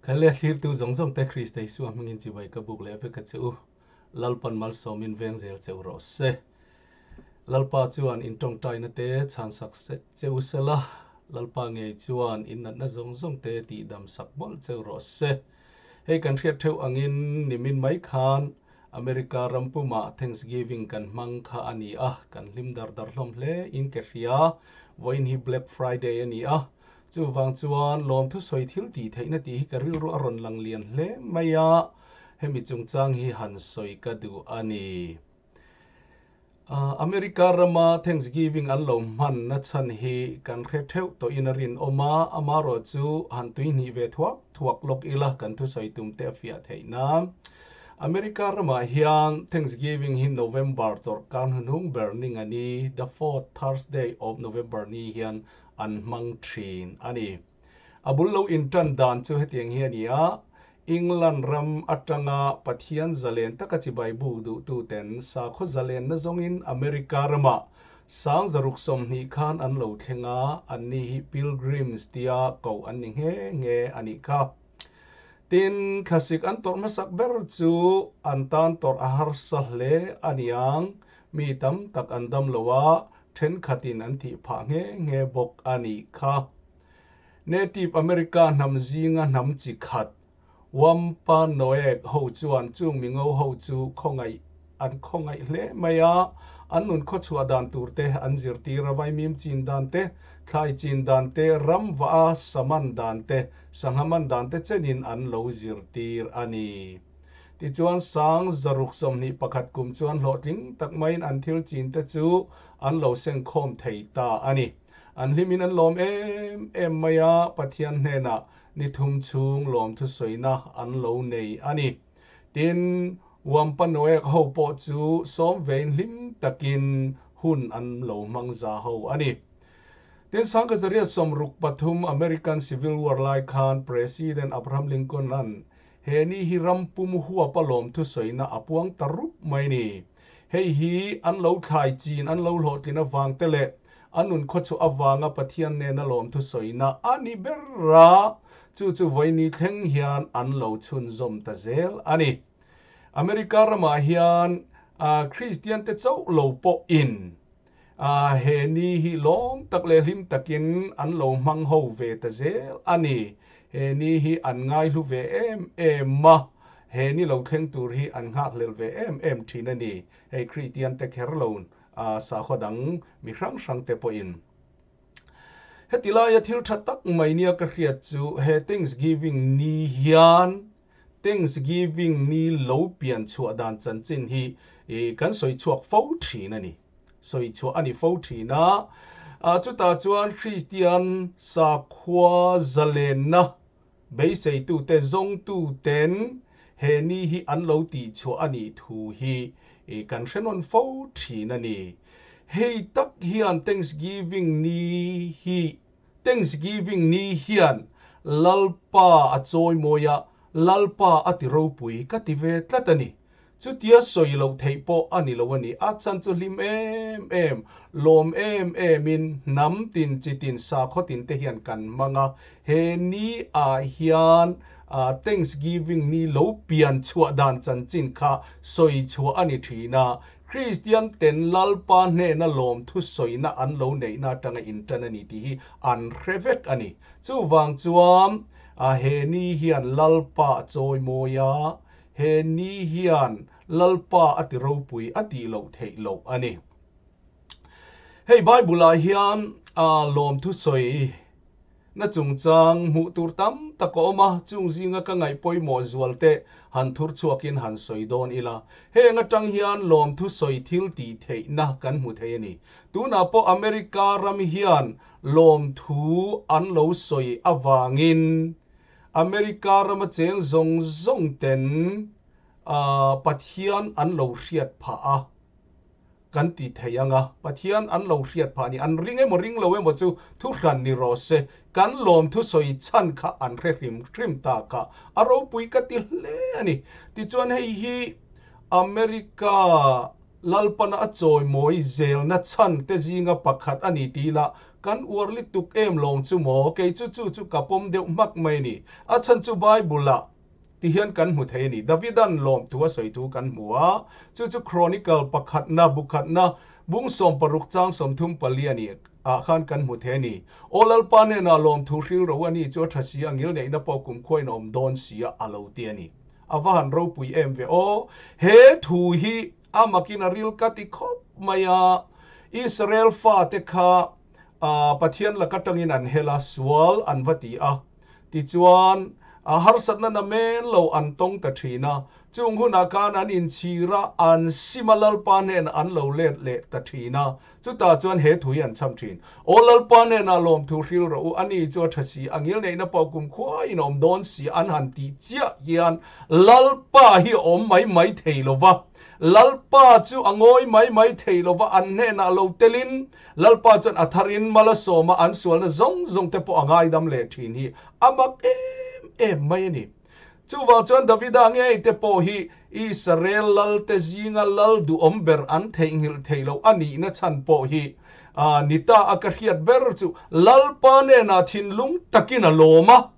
Khaile thlirtu zawng zawng te Krista Isua hmingin chibai ka buk leh vek a che u. Lalpan malsawmin veng zel che u rawh se. Lalpa chuan in tawngtaina te chhansak che u sela, Lalpa ngei chuan in natna zawng zawng te tihdam sak mawlh che u rawh se. Hei kan hriat theuh angin nimin mai khan America ram pumah Thanksgiving kan hmang kha a ni a, kan hlim dar dar hlawm hle in ka hria. Vawiin hi Black Friday a ni a, chuvang chuan lawmthu sawi thil tih theihna tih hi ka rilru a rawn lang lian hle mai a, hemi chungchang hi han sawi ka duh a ni. America rama Thanksgiving an lo hman na chhan hi kan hre theuh tawhin a rinawm a, amaherawhchu han tuihnih ve thuak thuak lawk ila kan thusawi tum te a fiah theih nan. America ramah hian Thanksgiving hi November chawrhkar hnuhnung ber ni nga ni, the fourth Thursday of November ni hian an hmang thin a ni. A bul lo intan dan chu hetiang hi a ni a, England ram atanga Pathian zalen taka chibai buk duhtuten sakhaw zalenna zawngin America ramah 1620 khan an lo thleng a, anni hi Pilgrims tia koh an ni nghe nghe a nih kha. Tin, thlasik an tawrh hmasak ber chu an tan tawrh a harsa hle a niang, mi tam tak an dam lo a, thenkhatin an thih phah nghe nghe bawk a nih kha. Native America hnam zinga hnam chi khat, Wampanoag ho chuan chung mingo ho chu khawngaih an khawngaih hle mai a, an nun khawchhuah dan tur te an zirtir a, vaimim chin dan te, thlai chin dan te, ram vah a saman dan te, sangha man dan te chenin an lo zirtir a ni. Tichuan 1621 kum chuan hlawhtling tak maiin an thil chin te chu an lo sengkhawm thei ta a ni. An hlimin an lawm em em mai a, Pathian hnenah ni thum chhung lawmthu sawina an lo nei a ni. Tin, Wampanoag ho pawh chu sawm vein hlim takin hun an lo hmang za ho a ni. Tin, 1863 American Civil War lai khan President Abraham Lincoln-a'n he ni hi ram pum huapa lawmthu sawina a puang ta rup mai ni. Hei hi an lo thlai chin an lo hlawhtlin avang te leh an nun khawchhuah avanga Pathian nena lawmthu sawina a ni ber a, chu chu vawiini thleng hian an lo chhunzawm ta zel a ni. America ramah hian Kristian te chauh lo pawhin he ni hi lawm tak leh hlim takin an lo hmang ho ve ta zel a ni. He ni hi an ngaihlu ve em em a, he ni lo thleng tur hi an nghakhlel ve em em thin a ni. Hei Kristian te kher lo sakhaw dang mi hrang hrang te pawhin. Heti laia thil tha tak mai nia ka hriat chu he Thanksgiving ni hian Thanksgiving ni lo pian chhuah dan chanchin hi kan sawi chhuak fo thin a ni. Sawi chhuah a ni fo thin a, chutah chuan Kristian sakhua zalenna beiseitute zawngtuten he ni hi an lo tih chhuah a nih thu hi kan hre nawn fo thin a ni. Hei tak hian Thanksgiving ni hi Thanksgiving ni hian Lalpa a chawimawi a, Lalpa a ti ropui ka ti ve tlat a ni. Chutia sawi loh theih pawh a ni lo a ni. A chan chu hlim em em, lawm em emin hnam tin chi tin sakhaw tin te hian kan hmang a. He ni ah hian Thanksgiving ni lo pian chhuah dan chanchin kha sawi chhuah a ni thin a. Kristian ten Lalpa hnena lawmthu sawina an lo neihna atanga intan a ni tih hi an hre vek a ni. Chuvang chuan he ni hian Lalpa a chawimawi a, he ni hian Lalpa a ti ropui a tih loh theih loh a ni. Hei Bible-ah hian lawmthu sawi na chungchang hmuh tur tam tak a awm a, chung zinga ka ngaih pawimawh zual te han thur chhuakin han sawi dawn ila. Heng atang hian lawmthu sawi thil tih theihna kan hmu thei a ni. Tunah pawh America ram hian lawmthu an lo sawi avangin America rama cheng zawng zawng ten Pathian an lo hriat phah a. Kan ti thei ang a, Pathian an lo hriat phah a ni. An ring emaw ring lo emaw chu thu hran ni rawh se, kan lawmthu sawi chhan kha an hre hrim hrim ta kha a ropui ka ti hle a ni. Tichuan hei hi America Lalpana a chawimawi zelna chhan te zinga pakhat a ni tih lah Kan uar lutuk em lawng chu maw? Kei chu chu chu ka pawm deuh hmak mai a ni. A chhan chu Bible-ah ti hian kan hmu thei a ni. Davidan lawmthu a sawi thu kan hmu a, chu chu Chronicle pakhatna, bu khatna, bung 60 chang 34 a ni ah khan kan hmu thei a ni. Aw Lalpa hnenah lawmthu hril ro a ni chu a tha si a, ngilneihna pawh kumkhuain a awm dawn si a, a lo ti a ni. A va han ropui em ve aw! He thu hi a makin a ril ka ti khawp mai a, Israel fate kha Pathian lak atangin an hel a, sual an va ti a. Tichuan, harsatna na men lo an tawng ta thin a, chung hunah khan an inchhir a, an sim a Lalpa hnenah an lo let leh ta thin a, chutah chuan he thu hi an chham thin. Aw Lalpa hnenah lawmthu hril rawh u, ani chu a tha si, a ngilneihna pawh kumkhuaiin a awm dawn si an han tih chiah hian Lalpa hi a awm mai mai thei lo va, Lalpa chu a ngawi mai mai thei lo va, an hnenah lo telin Lalpa chuan a tharin mal a sawm a, an sualna zawng zawng te pawh a ngaidam leh thin hi a mak em em mai a ni. Chuvang chuan Davida ngei te pawh hi Israel lal te zinga lal duhawm ber an theihnghilh theih loh a nihna chhan pawh hi ni ta a ka hriat ber chu Lalpa hnenah thinlung takin a lawm a,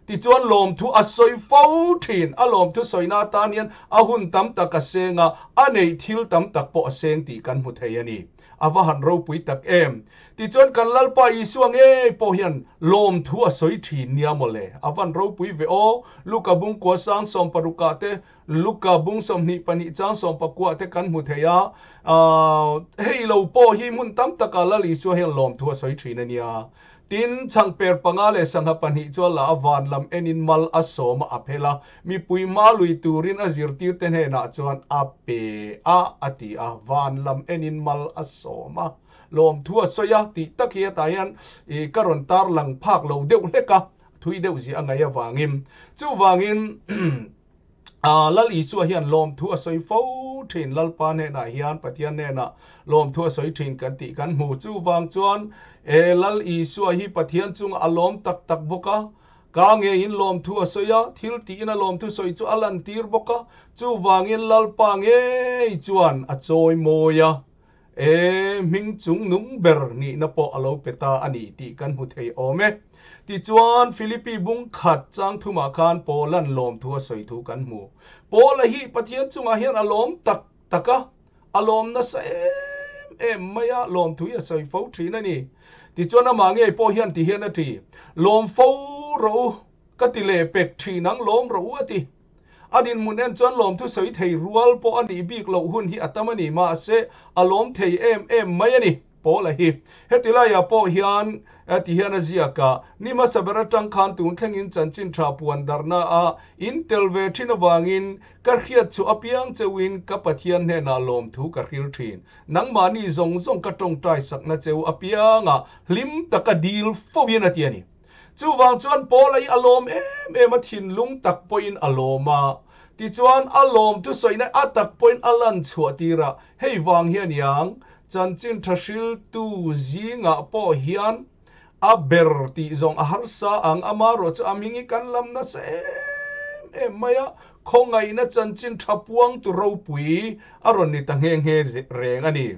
tichuan lawmthu a sawi fo thin. A lawmthu sawina atan hian a hun tam tak a seng a, a neih thil tam tak pawh a seng tih kan hmu thei a ni. A va han ropui tak em! Tichuan kan Lalpa Isua ngei pawh hian lawmthu a sawi thin nia mawle. A van ropui ve aw! Luka bung kua sang 60 ah te, Luka bung 22 chang 19 te kan hmu thei a. Hei lo pawh hi hmun tam takah Lal Isua hian lawmthu a sawi thin a nia. Tin, chhangper panga leh sangha pahnih chuan la a van lam enin mal a sawm a, a phel a, mipui hma lui turin a zirtirte hnenah chuan a pe a, a ti a, van lam enin mal a sawm a, lawmthu a sawi a, tih tak hi hetah hian i ka rawn tarlang phak lo deuh hlek a, thui deuh zia a ngaih avangin. Chuvangin. Lal Isua hian lawmthu a sawi fo thin, Lalpa hnenah hian Pathian hnenah lawmthu a sawi thin kan tih kan hmu. Chuvang chuan e Lal Isua hi Pathian chungah a lawm tak tak bawk a, ka ngeiin lawmthu a sawi a, thil tiin a lawmthu sawi chu a lantir bawk a, chuvangin Lalpa ngei chuan a chawi mawi a, E, hming chung nung ber nihna pawh a lo pe ta a ni tih kan hmu thei awm e. Tichuan, Philippi bung khat chang thumah khan Paula'n lawmthu a sawi thu kan hmu. Paula hi Pathian chungah hian a lawm tak tak a, a lawm nasa em em mai a, lawmthu hi a sawi fo thin a ni. Tichuan, amah ngei pawh hian ti hian a ti, Lawm fo rawh u, ka ti leh pek thin ang, lawm rawh u a ti. A dinhmun en chuan lawmthu sawi thei rual pawh a nih bik loh hun hi a tam a ni, mahse a lawm thei em em mai a ni, Paula hi. Heti laiah pawh hian ti hian a ziak a, Ni hmasa ber atang khan tun thlengin chanchin tha puan darhna a in tel ve thin avangin ka hriat chu apiang cheuhin ka Pathian hnenah lawmthu ka hril thin. Nangmahni zawng zawng ka tawngtai sakna cheu apiangah hlim taka dil fo in a ti a ni. Chuvang chuan Paula hi a lawm em em a, thinlung tak pawhin a lawm a. Tichuan, a lawm thusawiina a tak pawhin a lan chhuah tir a, hei vang hi a niang, chanchin tha hriltu zingah pawh hian a ber tih zawng a harsa ang, amaherawh chu a hming hi kan lam nasa em em mai a, khawngaihna chanchin tha puangtu ropui a rawn ni ta nghe nghe reng a ni.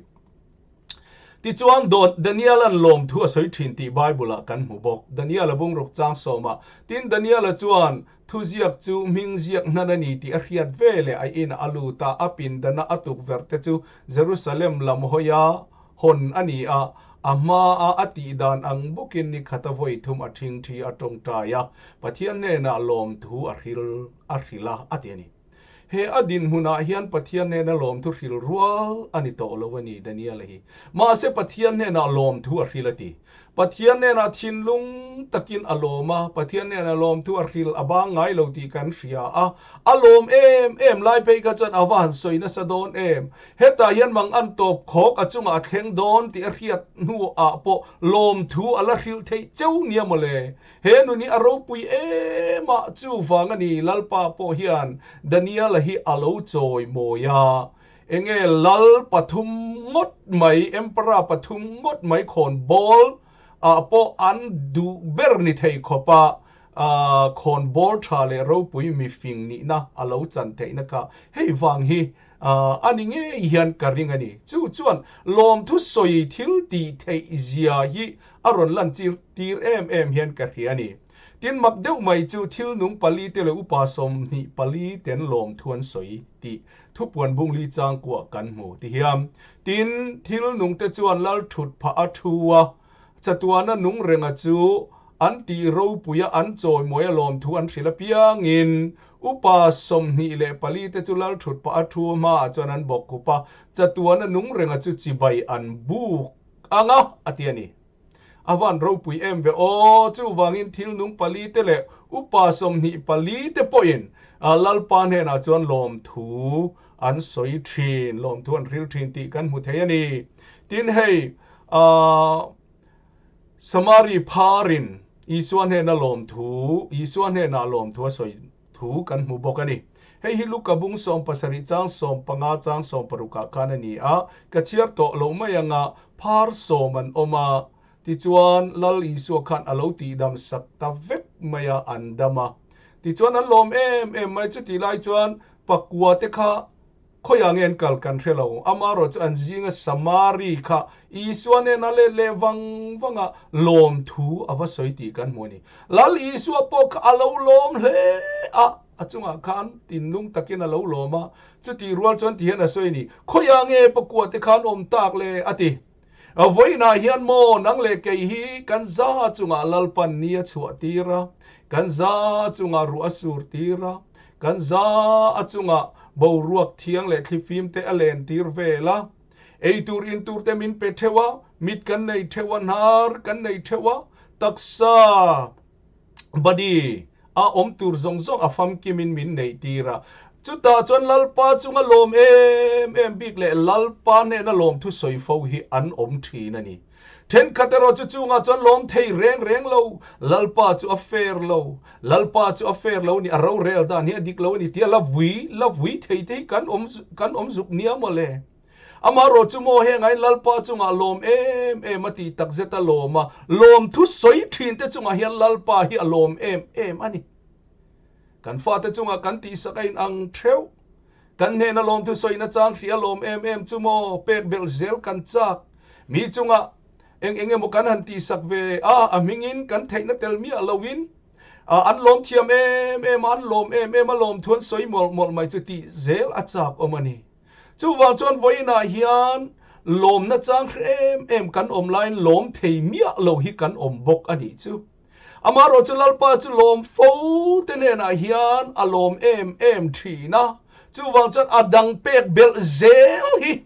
Tichuan, dawt Daniela'n lawmthu a sawi thin tih Bible-ah kan hmu bawk. Daniela bungruk chang sawmah, Tin, Daniela chuan thuziak chu hming ziak hnan a ni tih a hriat ve leh a inah a lut a, a pindana a tukverh te chu Jerusalem lam hawia hawn a ni a, a hmaa a tih dan ang bawkin ni khata vawi thum a thingthi a tawngtai a, Pathian hnenah lawmthu a hril a hrilh a, a ti a ni. He a dinhmunah hian Pathian hnena lawmthu hril rual a ni tawh lo a ni, Daniela hi. Mahse Pathian hnenah lawmthu a hril a ti. Pathian hnenah thinlung takin a lawm a, Pathian hnenah lawmthu a hril a bang ngai lo tih kan hria a. A lawm em em lai phei kha chuan a va han sawi nasa dawn em. Hetah hian mang an tawp khawk a chungah a thleng dawn tih a hriat hnuah pawh lawmthu a la hrilh theih cheu nia mawle. He nun hi a ropui em a, chuvang a ni Lalpa pawh hian Daniela hi a lo chawi mawi a. Enge Lal pathum ngawt mai, Emperor pathum ngawt mai khawn bawl ah pawh an duh ber ni thei khawp a, khawn bawl tha leh ropui mifing nihna a lo chan theihna kha hei vang hi. A ni ngei hian ka ring a ni. Chu chuan lawmthu sawi thil tih theih zia hi a rawn lan chir tir em em hian ka hria a ni. Tin, mak deuh mai chu thil nung pali te leh upa 24 ten lawmthu an sawi tih thupuan bungli changkuah kan hmu ti hian. Tin, thil nung te chuan lal thut phah a thu a, chatuana nung renga chu an tih ropui a an chawimawi a lawmthu an hrilh apiangin upa 24 te chu lal thut phah a thu hmaah chuan an bawk khup a, chatuana nung renga chu chibai an buk anga a ti a ni. A van ropui em ve aw, chuvangin thil nung pali te leh upa 24 te pawhin Lalpa hnenah chuan lawmthu an sawi thin, lawmthu an hril thin tih kan hmu thei a ni. Tin hei, Samari pharin Isua hnena lawmthu, Isua hnenah lawmthu a sawi thu kan hmu bawk a ni. Hei hi Luka bung 17 chang 15 chang 16 ah khan a ni a, ka chhiar tawh lo mai anga phar 10 an awm a, tichuan Lal Isua khan a lo tihdam sak ta vek mai a, an dam a. Tichuan an lawm em em mai, chutih lai chuan pakua te kha Khawiah nge an kal kan hre lo. Amaherawh chu an zinga Samari kha Isua nena let leh vang vanga lawmthu a va sawi tih kan hmu a ni. Lal Isua pawh kha a lo lawm hle a, a chungah khan tinlung takin a lo lawm a. Chutih rual chuan ti hian a sawi a ni, Khawiah nge pakua te khan awm tak le? a ti. Vawiinah hian maw nang leh kei hi kan za chungah Lalpan ni a chhuah tir a, kan za chungah ruah a sur tir a, kan za a chungah boruak thiang leh thlifim te a len tir vel a, ei tur in tur te min pe theuh a, mit kan nei theuh a, hnar kan nei theuh a, taksa, body, a awm tur zawng zawng a famkimin min neih tir a. Chutah chuan Lalpa chunga lawm em em bik leh Lalpa hnena lawmthu sawi fo hi an awm thin a ni. Thenkhat erawh chu chungah chuan lawm thei reng reng lo, Lalpa chu a fair lo, Lalpa chu a fair lo a ni, a rorel dan hi a dik lo a ni tia la vui la vui thei te hi kan awm kan awm zuk nia maw le. Amaherawh chu maw hengaiin Lalpa chungah lawm em em a tih takzet a lawm a, lawmthu sawi thin te chungah hian Lalpa hi a lawm em em a ni. Kan fate chungah kan tihsak a inang theuh. Kan hnena lawmthu sawina chang hria lawm em em chu maw pek belh zel kan chak. Mi chungah eng eng emaw kan han tihsak ve a, a hmingin kan theihna tel miah loin an lawm thiam em em a, an lawm em em a, lawmthu an sawi mawlh mawlh mai chu tih zel a chak awm a ni. Chuvang chuan vawiinah hian lawmna chang hre em em kan awm laiin lawm thei miah lo hi kan awm bawk a nih chu. Amaherawh chu Lalpa chu lawm fo te hnenah hian a lawm em em thin a, chuvang chuan a dang pek belh zel hi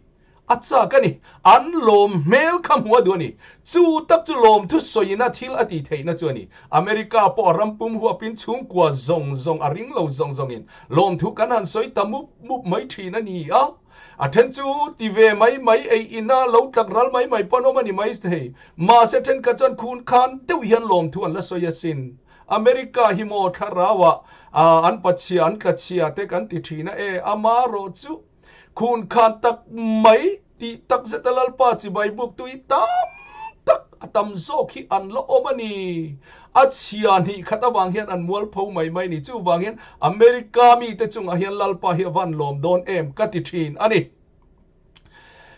a chak a ni. An lawm hmel kha hmu a duh a ni. Chu tak chu lawmthu sawina thil a tih theihna chu a ni. America pawh a ram pum huapin chhungkua zawng zawng a ring lo zawng zawngin lawmthu kan han sawi ta mup mup mai thin a ni a. A then chu ti ve mai mai ei ina lo tlak ral mai mai pawn awm a ni mai thei. Mahse thenkhat chuan khun khan deuh hian lawmthu an la sawi asin. America hi maw thlarauah an pachhia an tlachhia te kan ti thin a e, amaherawh chu khun khan tak mai tih tak zeta Lalpa chibai buk tui tam tak a tam zawk hi an la awm a ni. A chhia hnih khat avang hian an mualpho mai mai a ni. Chuvang hian America mite chungah hian Lalpa hi a van lawm dawn em ka ti thin a ni.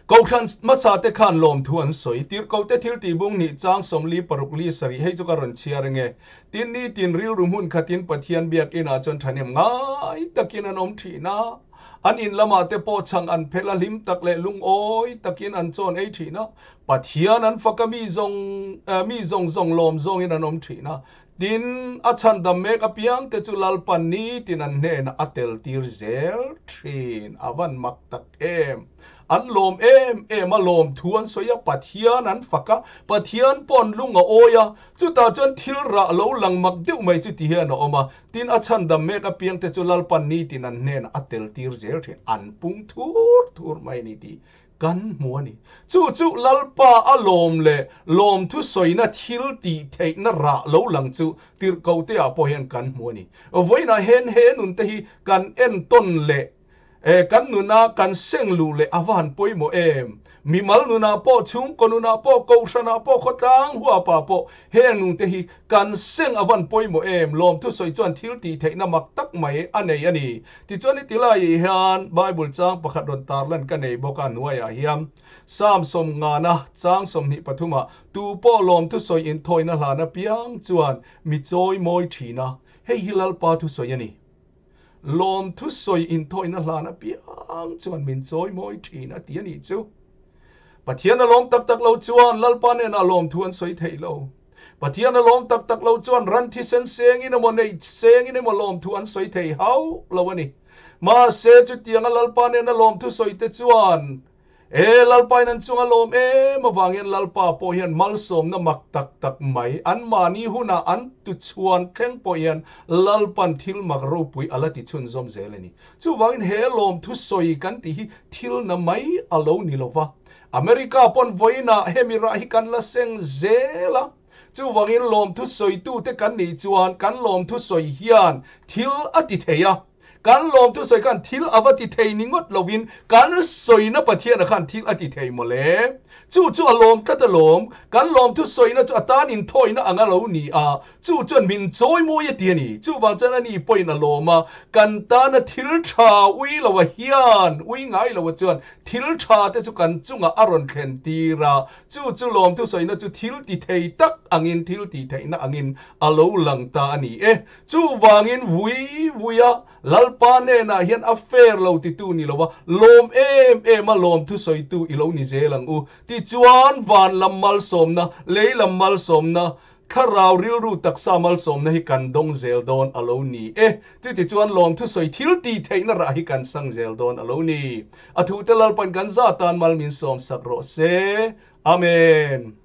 Kohhran hmasa te khan lawmthu an sawi. Tirhkohte thil tih bung hnih chang 40 paruk li sarih hei chu ka rawn chhiar ange. Tin nitin rilru hmun khatin Pathian biakinah chuan thahnem ngai takin an awm thin a. An in lamah te pawh chhang an phelh a, hlim tak leh lungawi takin an chawn ei thin a. Pathian an fak a, mi zawng mi zawng zawng lawm zawngin an awm thin a. Tin, a chhandam mek apiang te chu Lalpan nitin an hnenah a tel tir zel thin. A van mak tak em! An lawm em em a, lawmthu an sawi a, Pathian an fak a, Pathian pawh an lung a awi a. Chutah chuan thil rah lo lang mak deuh mai chu ti hian a awm a. Tin, a chhandam mek apiang te chu Lalpan nitin an hnenah a tel tir zel thin. An pung thur thur mai a ni tih kan hmu a ni. Chu chu Lalpa a lawm leh lawmthu sawina thil tih theihna rah lo lang chu tirhkohte ah pawh hian kan hmu a ni. Vawiinah hian he nun te hi kan entawn leh. E kan nuna kan seng luh leh a va han pawimawh em? Mimal nunah pawh, chhungkaw nunah pawh, kohhranah pawh, khawtlang huapah pawh heng nungte hi kan seng a van pawimawh em? Lawmthu sawi chuan thil tih theihna mak tak mai a nei a ni. Tichuan heti laiah hian Bible chang pakhat rawn tarlan ka nei bawk a, hnuaiah hian Psalm sawmngana chang 23 ah Tu pawh lawmthu sawi inthawina hlan apiang chuan mi chawi mawi thin a, hei hi Lalpa thusawi a ni. Lawmthu sawi inthawina hlan apiang chuan min chawi mawi thin a ti a nih chu. Pathian a lawm tak tak lo chuan Lalpa hnenah lawmthu an sawi thei lo. Pathian a lawm tak tak lo chuan ran thisen sengin emaw neih sengin emaw lawmthu an sawi thei hauh lo a ni. Mahse chutianga Lalpa hnena lawmthu sawi te chuan E Lalpain an chunga lawm em avangin Lalpa pawh hian malsawmna mak tak tak mai anmahni hunah an tuchhuan thleng pawh hian Lalpan thil mak ropui a la ti chhunzawm zel a ni. Chuvangin he lawmthu sawi kan tih hi thil na mai a lo ni lo va. America pawn vawiinah hemi rah hi kan la seng zel a. Chuvangin lawmthu sawitute kan nih chuan kan lawmthu sawi hian thil a ti thei a. Kan lawmthu sawi khan thil a va ti thei ni ngawt lovin kan sawina Pathiana khan thil a ti thei mawle. Chu chu a lawm tlat alawm. Kan lawmthu sawina chu a tan inthawina ang a lo ni a, chu chuan min chawi mawi a ti a ni. Chuvang chuan ani pawhin a lawm a, kan tana thil tha ui loa hian, ui ngai loa chuan thil tha te chu kan chungah a rawn thlen tir a. Chu chu lawmthu sawina chu thil ti thei tak angin, thil tih theihna angin a lo lang ta a ni e. Chuvangin vui vui a, Lalpa hnenah hian a fair lo titu ni lo a, lawm em em a lawm thusawitu i lo ni zel ang u. Tichuan van lam malsawmna, lei lam malsawmna, thlarau rilru taksa malsawmna hi kan dawng zel dawn a lo ni e. Chutichuan lawm thusawi thil tih theihna rah hi kan sang zel dawn a lo ni. A thute Lalpan kan za tan mal min sawmsak rawh se. Amen.